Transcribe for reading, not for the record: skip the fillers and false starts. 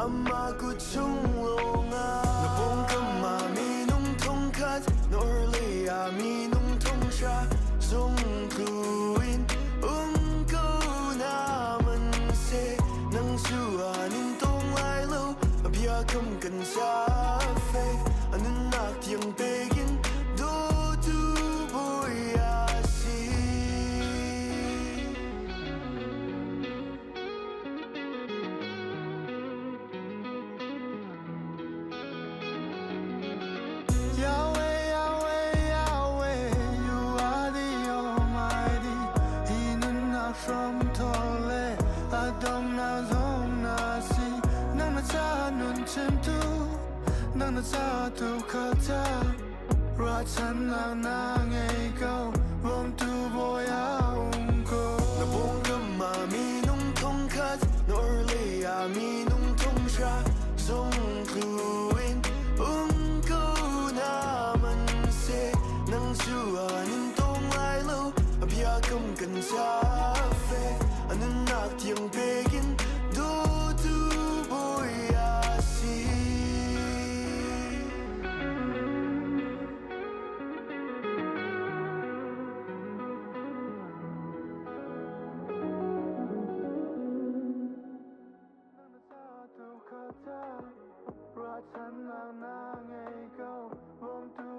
Amah kut chung lawngah. Na pawngkam ah minung thongkhat, na orhlei ah minung thonghra, zung tlu in um ko na man seh. Nang cu an in tong lai lo, a biakam kan ca fek, a nunnak tiang pekin dawtu bawi a si. Yahweh, Yahweh, Yahweh, you are the Almighty. Hi nunnak hramthawk le a donghnak zong na si. Nang na ca nun chimtu, nang na ca tu kha ca. Ruahchannak na ngei ko, bawmtu bawi a um ko. Na pawngkam ah minung thongkhat, na orhlei ah minung thonghra, zung tlu in um ko na man seh. Nang cu an in tong lai lo, a biakam kan ca fek, a nunnak tiang pekin dawtu bawi a si. Ruahchannak na ngei ko, bawmtu.